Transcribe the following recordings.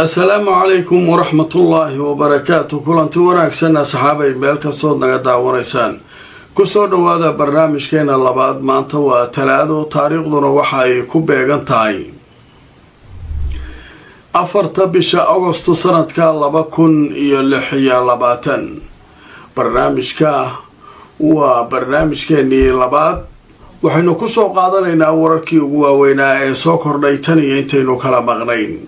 Asalaamu calaykum waraxmatullaahi wabarakaatu. Kulanti wanaagsan, asxaabay, meel kastood naga daawanaysaan, kusoo dhowaada barnaamijkeena labaad. Maanta waa Talaado, taariikhduna waxa ay ku beegan tahay 4ta bisha Agosto sanadka 2026. Barnaamijka waa barnaamijkeenii labaad. Waxaynu kusoo qaadanaynaa wararkii ugu waaweynaa ee soo kordhay tan iyo intaynu kala maqnayn.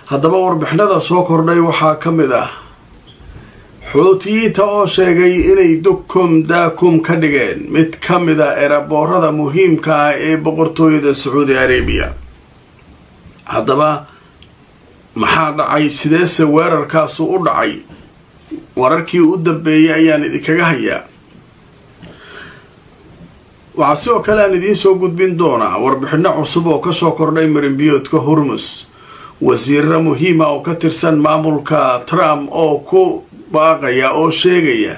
Haddaba, warbixinada soo kordhay waxaa ka mid ah Xuutiyiinta oo sheegay inay dukum daakum ka dhigeen mid ka mid ah airportada muhiimka ah ee Boqortooyada Sacuudi Arabiya. Haddaba, maxaa dhacay? Sideese weerarkaasu u dhacay? Wararkii u dambeeyey ayaan idinkaga hayaa. Waxaa sidoo kale aan idiin soo gudbin doonaa warbixino cusub oo kasoo kordhay marinbiyoodka Hormus, wasiiro muhiima oo ka tirsan maamulka Trump oo ku baaqaya oo sheegaya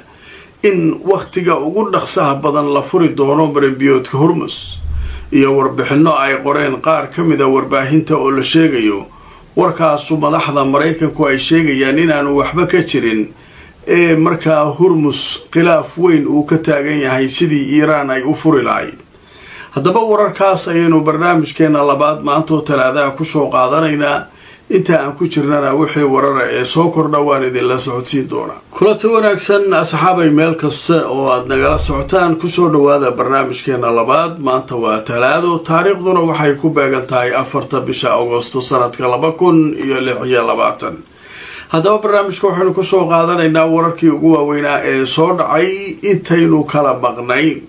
in wakhtiga ugu dhaqsaha badan la furi doono marinbiyoodka Hormus, iyo warbixino ay qoreen qaar ka mida warbaahinta oo la sheegayo warkaasu madaxda Maraykanku ay sheegayaan inaanu waxba ka jirin, ee markaa Hurmus khilaaf weyn uu ka taagan yahay sidii Iiraan ay u furi lahayd. Haddaba, wararkaas ayaynu barnaamijkeena labaad maantoo Talaadaha kusoo qaadanaynaa. Inta aan ku jirnana, wixii warara ee soo kordha waan idinla socodsiin doonaa. Kulata wanaagsan, asxaabay, meel kasta oo aad nagala socotaan, kusoo dhowaada barnaamijkeena labaad. Maanta waa Talaado, taariikhduna waxay ku beegan tahay 4ta bisha Agosto sanadka 2026. Haddaba, barnaamijka waxaynu kusoo qaadanaynaa wararkii ugu waaweynaa ee soo dhacay intaynu kala maqnayn.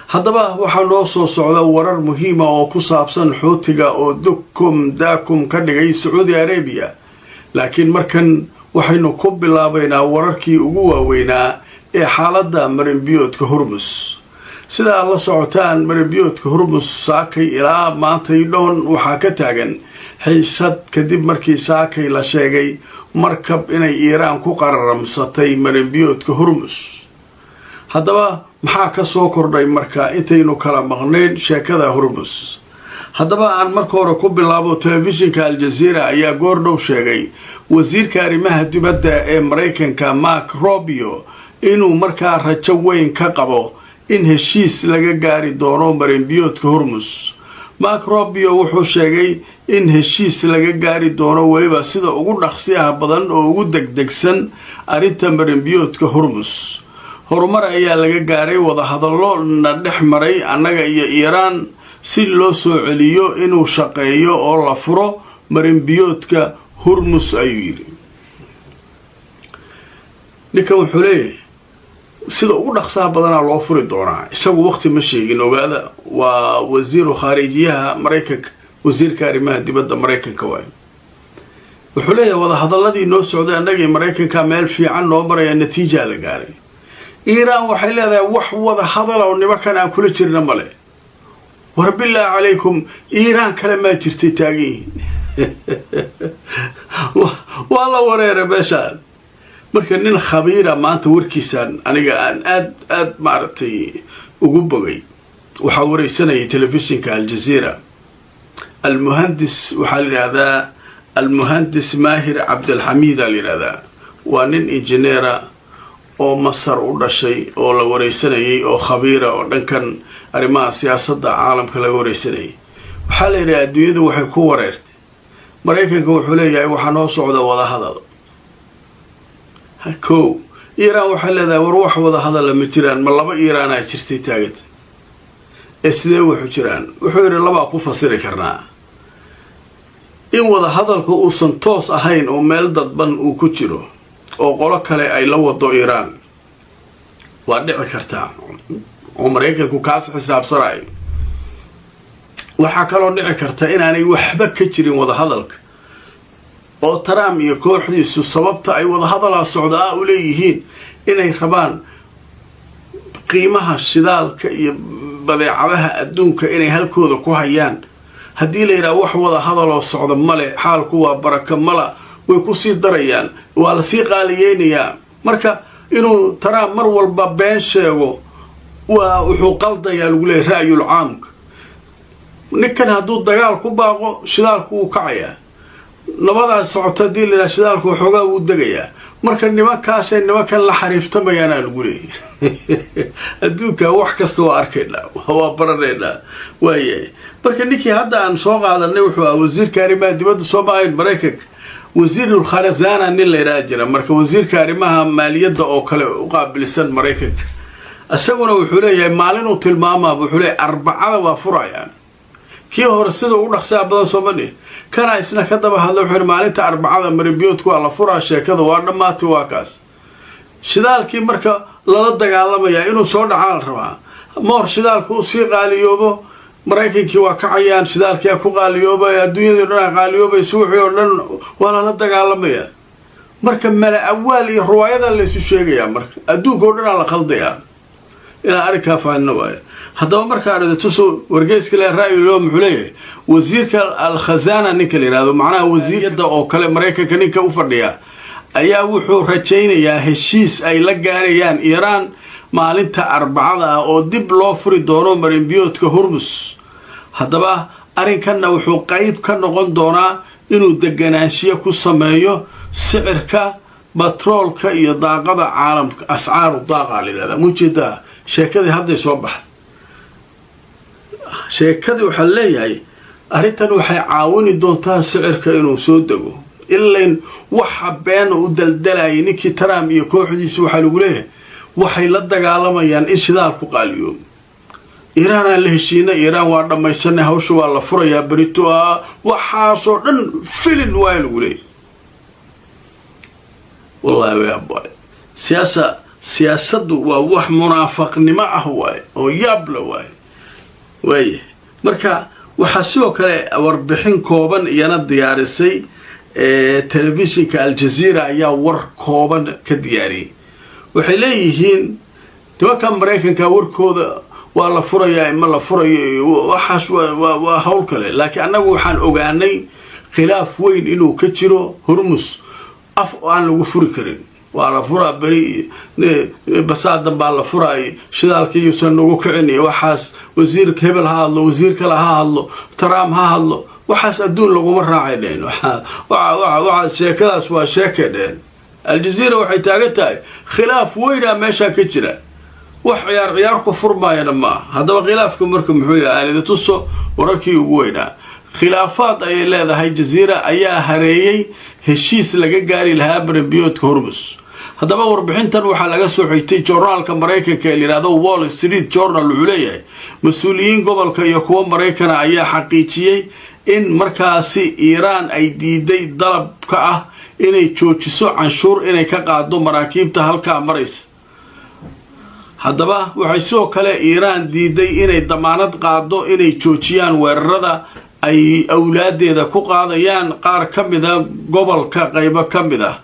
Haddaba, waxaa noo soo socda warar muhiima oo ku saabsan Xuutiga oo dukum daakum ka dhigay Sacuudi Arabiya, laakiin markan waxaynu ku bilaabaynaa wararkii ugu waaweynaa ee xaaladda marinbiyoodka Hormus. Sida aad la socotaan, marinbiyoodka Hormus saakay ilaa maantay dhoon waxaa ka taagan xiisad, kadib markii saakay la sheegay markab inay Iiraan ku qararamsatay marinbiyoodka Hormus. Haddaba, maxaa ka soo kordhay marka intaynu kala maqnayn sheekada Hormus? Haddaba, aan marka hore ku bilaabo, telefishinka Aljaziira ayaa goordhow sheegay wasiirka arrimaha dibadda ee Maraykanka Mark Rubio inuu markaa rajo weyn ka qabo in heshiis laga gaari doono marinbiyoodka Hormus. Mark Rubio wuxuu sheegay in heshiis laga gaari doono, weliba sida ugu dhaqsiyaha badan oo ugu degdegsan, arrinta marinbiyoodka Hormus. Horumar ayaa laga gaaray wadahadallo na dhex maray annaga iyo Iiraan si loo soo celiyo inuu shaqeeyo oo la furo marinbiyoodka Hurmus, ayuu yidhi. Ninkan wuxuu leeyahay sida ugu dhaqsaha badanaa loo furi doonaa. Isagu waqti ma sheegin. Ogaada, waa wasiiru khaariijiyaha Maraykanka, wasiirka arrimaha dibadda Maraykanka waay. Wuxuu leeyahay wadahadaladii noo socday annagii Maraykanka meel fiican noo maraya, natiijaa la gaaray. Iiraan waxay leedahay wax wada hadala oo nimankan aan kula jirna male. War, bilaahi calaykum, Iiraan kale maa jirtay taagan yihiin? Waa la wareera meeshaan. Marka nin khabiira maanta warkiisaan aniga aan aad aad maaragtay ugu bogay. Waxaa wareysanayay telefishinka Aljaziira Almuhandis, waxaa la yidhahdaa Almuhandis Maahir Cabdilxamiid aa la yidhahdaa. Waa nin injineera oo Masar u dhashay oo la wareysanayay, oo khabiira oo dhankan arrimaha siyaasadda caalamka laga wareysanayay. Waxaa la yidhaha adduunyadu waxay ku wareertay. Maraykanka wuxuu leeyahay waxaa noo socda wadahadal ko. Iiraan waxay leedahay war wax wadahadalla ma jiraan. Ma laba Iiraanaa jirtay taaganta? Ee sidee wuxu jiraan? Wuxuu yidhi labaa ku fasiri karnaa: in wadahadalku uusan toos ahayn oo meel dadban uu ku jiro oo qolo kale ay la wado Iiraan, waa dhici kartaa oo Maraykanku kaas xisaabsanayo. Waxaa kaloo dhici karta inaanay waxba ka jirin wadahadalka, oo Trump iyo kooxdiisu sababta ay wadahadalaa socdaa u leeyihiin inay rabaan qiimaha shidaalka iyo badeecadaha adduunka inay halkooda ku hayaan. Haddii la yidhaha wax wada hadaloo socda male, xaalku waa baraka mala, way kusii darayaan, waa lasii qaaliyeynayaa. Marka inuu Trump mar walba been sheego waa wuxuu qaldayaa lagu leeyahy ra'yul caamka. Ninkan hadduu dagaal ku baaqo, shidaalku wuu kacayaa. Nabadaas socoto haddii la yidhaha, shidaalku waxoogaa wuu degayaa. Marka nimankaasay nimankan la xariiftamayaanaa lagu leeyay. Adduunka wax kasta waa arkaynaa, waa baranaynaa, waayahay. Marka ninkii hadda aan soo qaadanay wuxuu ahaa wasiirka arrimaha dibadda Soomaaliya, Maraykanka, wasiirul kharazana nin la yidhaha jira. Marka wasiirka arrimaha maaliyadda oo kale u qaabilsan Maraykanka, isaguna wuxuu leeyahay maalinuu tilmaamaa, wuxuu leeyahay Arbacada waa furayaan. Kii hore sida ugu dhaqsaha badan soomani kana isna ka daba hadla, wuxuu yidhi maalinta Arbacada marinbiyoodku waa la furaa, sheekada waa dhammaatay, waa kaas. Shidaalkii marka lala dagaalamayaa inuu soo dhacaa la rabaa. Moor shidaalku usii qaaliyoobo, Maraykankii waa kacayaan, shidaalkiyaa ku qaaliyoobaya, adduunyadii dhan qaaliyoobaysa, wixii oo dhan waa lala dagaalamayaa. Marka mala awaal iyo ruwaayadaa laysu sheegayaa, marka adduunka o dhan aa la khaldayaa. Inaan arrinkaa fahanno waayo. Haddaba markaan idintuso wargeyska le ra'yilo, muxuu leeyahay wasiirka Alkhazana ninka la yidhahdo, macnaha wasiiryadda oo kale Maraykanka ninka u fadhiya, ayaa wuxuu rajaynayaa heshiis ay la gaarayaan Iiraan maalinta Arbacada ah oo dib loo furi doono marinbiyoodka Hormus. Haddaba arrinkanna wuxuu qayb ka noqon doonaa inuu deganaanshiyo ku sameeyo sicirka batroolka iyo daaqada caalamka, ascaaru daaqa la yidhahdaa. Mujeedaa, sheekadii hadday soo baxday. Sheekadii waxaa leeyahay arrintan waxay caawini doontaa sicirka inuu soo dego. Ilayn waxa beena u daldalayay ninkii Trump iyo kooxdiisi, waxaa lagu leeyahay waxay la dagaalamayaan in shidaalku qaaliyoobo. Iiraan aan la heshiinay, Iiraan waa dhammaysanay, hawsha waa la furayaa berito, ah, waxaasoo dhan filin waa lagu leeyahy. Wallahi wayaab, siyaasaddu waa wax munaafaqnimo ah waaye oo yaabla waaye. Waaye marka waxaa sidoo kale warbixin kooban iyana diyaarisay telefishinka Aljazeera, ayaa war kooban ka diyaariyey. Waxay leeyihiin nimanka Maraykanka warkooda waa la furayaa, ma la furayo, waxaas waa hawl kale, laakiin annagu waxaan ogaanay khilaaf weyn inuu ka jiro Hormus, af aan lagu furi karin. Waa la furaa beri, basaadan baa la furaay, shidaalka yuusan nagu kicin iyo waxaas. Wasiirka hebel ha hadlo, wasiir kale ha hadlo, Trump ha hadlo, waxaas adduun laguma raacay dhehen. Waxaas sheekadaas waa sheekay dhehen. Aljaziira waxay taagan tahay khilaaf weynaa meeshaa ka jira, wax ciyaar ciyaar ku furmaayana ma aha. Haddaba khilaafka marka muxuu yahay? Aan idin tuso wararkii ugu weynaa. Khilaafaad ayay leedahay Jaziira ayaa hareeyey heshiis laga gaari lahaa marinbiyoodka Hormus. Haddaba warbixintan waxaa laga soo xigtay joornaalka Maraykanka ee layidhahdo Wall Street Journal. Wuxuu leeyahay mas-uuliyiin gobolka iyo kuwa Maraykana ayaa xaqiijiyey in markaasi Iiraan ay diiday dalabka ah inay joojiso canshuur inay ka qaado maraakiibta halkaa maraysa. Haddaba waxay sidoo kale Iiraan diiday inay damaanad qaado inay joojiyaan weerarada ay awlaadeeda ku qaadayaan qaar ka mida gobolka qaybo ka mid ah.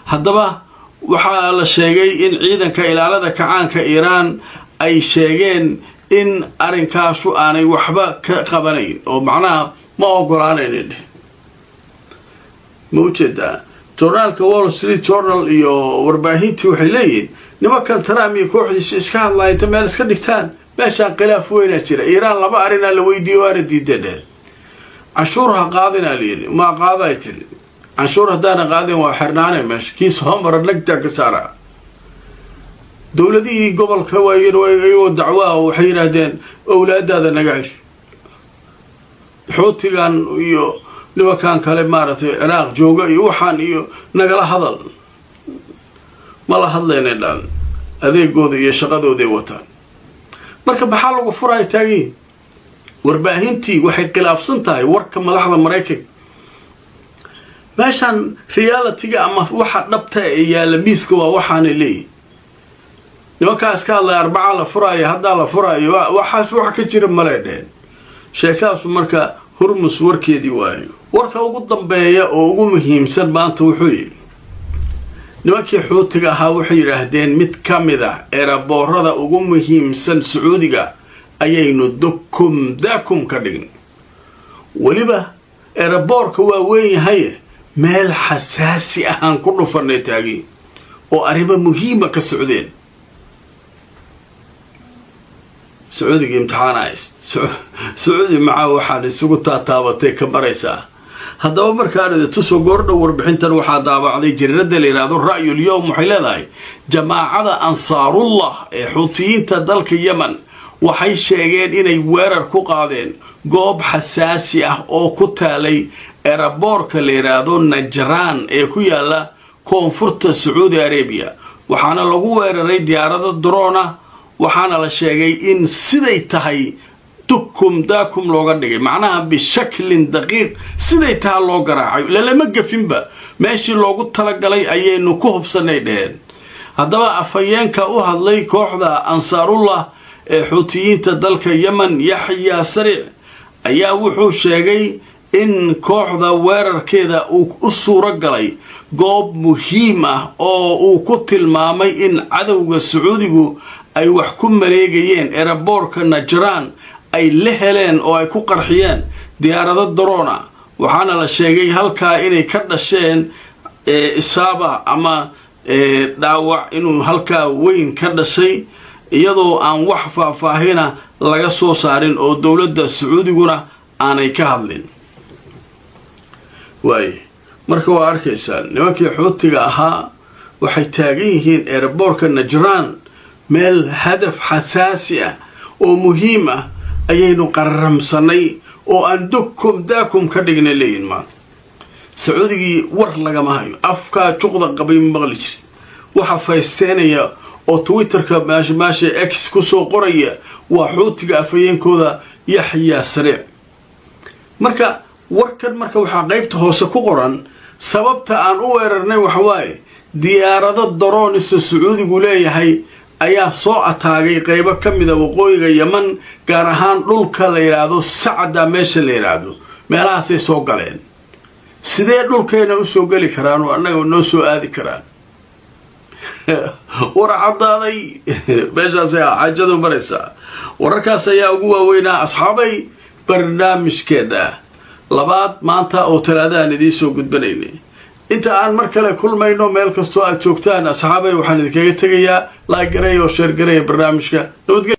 Haddaba waxaa la sheegay in ciidanka ilaalada kacaanka Iiraan ay sheegeen in arrinkaasu aanay waxba ka qabanayn, oo macnaha ma ogolaanaynin. Ma ujeedaa? Journaalka Wall Street Journal iyo warbaahintii waxay leeyihiin nimankan Trump iyo kooxdiisa iska hadlaya inta meel iska dhigtaan, meeshaan khilaaf weynaa jira. Iiraan laba arrinaa la weydiiye, waana diideen dheh. Canshuur ha qaadinaa layidhi, maa qaaday tiri. Canshuur haddaana qaadin waa xirnaanay meesha, kii soo mara nagtaa ka saara. Dowladihii gobolka iyagoo dacwaha waxay yidhaahdeen owlaadaada naga cesho, Xuutigan iyo nimankan kale maaragtay Ciraaq jooga iyo waxaan iyo nagala hadal. Ma la hadlaynay dhaan, adeegooda iyo shaqadooday wataan. Marka maxaa lagu furaya taagiin? Warbaahintii waxay khilaafsan tahay warka madaxda Maraykanka. Meeshaan reality-ga ama waxa dhabta ee yaalla miiska waa waxaanay leeyihin nimankaa iska hadlaya Arbaca la furaayo, haddaa la furaayo, waxaas wax ka jira malay dheheen sheekadaasu. Marka Hormus warkeedii waayo. Warka ugu dambeeya oo ugu muhiimsan maanta wuxuu yidhi nimankii Xuutiga ahaa waxay yidhaahdeen mid ka mid a airport-yada ugu muhiimsan Sacuudiga ayaynu dukum dakum ka dhign. Weliba airport-ka waa weyn yahaye, meel xasaasi ahaan ku dhufanay taagi oo arrimo muhiima ka socdeen. Sacuudiga imtixaan hayst. Sacuudi maxaa waxaan isugu taataabatay ka maraysaa? Haddaba markaan idi tuso goordhow warbixintan waxaa daabacday jariirada la yidhaahdo Ra'yul Yowm. Waxay leedahay jamaacada Ansaarullah ee Xuutiyiinta dalka Yemen waxay sheegeen inay weerar ku qaadeen goob xasaasi ah oo ku taalay eraboorka la yidhaahdo Najraan ee ku yaala koonfurta Sacuudi Arabiya. Waxaana lagu weeraray diyaarado drone ah, waxaana la sheegay in siday tahay dukum daakum looga dhigay, macnaha بشكل دقيق siday taha loo garaacay, lalama gefinba, meeshii loogu talagalay ayaynu ku hubsanay dheheen. Haddaba afhayeenka u hadlay kooxda Ansaarullah ee Xuutiyiinta dalka Yemen, Yaxya Sariic, ayaa wuxuu sheegay in kooxda weerarkeeda uu u suuro galay goob muhiim ah oo uu ku tilmaamay in cadowga Sacuudigu ay wax ku maleegayeen. Eraboorka Najraan ay la heleen oo ay ku qarxiyeen diyaarado drone ah, waxaana la sheegay halkaa inay ka dhasheen isaaba ama dhaawac inuu halkaa weyn ka dhashay, iyadoo aan wax faahfaahina laga soo saarin oo dowladda Sacuudiguna aanay ka hadlin. Waaye marka waa arkaysaa nimankii Xuutiga ahaa waxay taagan yihiin eeraboorka Najraan, meel hadaf xasaasi ah oo muhiim ah ayaynu qararamsanay oo aan dukum daakum ka dhignay leeyihin. Maanta Sacuudigii war lagama hayo, afkaa juqda qabay ma maqli jirin. Waxa faysteenaya oo Twitterka maasha X kusoo qoraya waa Xuutiga afhayeenkooda Yaxyaa Sariic. Marka warkan marka waxaa qaybta hoose ku qoran sababta aan u weerarnay waxawaaye diyaarado drones-a Sacuudigu leeyahay ayaa soo ataagay qaybo ka mida waqooyiga Yeman, gaar ahaan dhulka la yidhaahdo Sacda, meesha la yidhaahdo, meelahaasay soo galeen. Sidee dhulkeena usoo geli karaan oo annaga noo soo aadi karaan? War caddaaday, meeshaasay xaajadu maraysaa. Wararkaas ayaa ugu waaweynaa, asxaabay, barnaamijkeena labaad maanta oo Talaadahan idiin soo gudbanaynay. Inta aan mar kale kulmayno, meel kastoo aad joogtaan, asxaabay, waxaan idinkaga tegayaa like gareeya oo share gareeya barnaamijka. Nabadgelyo.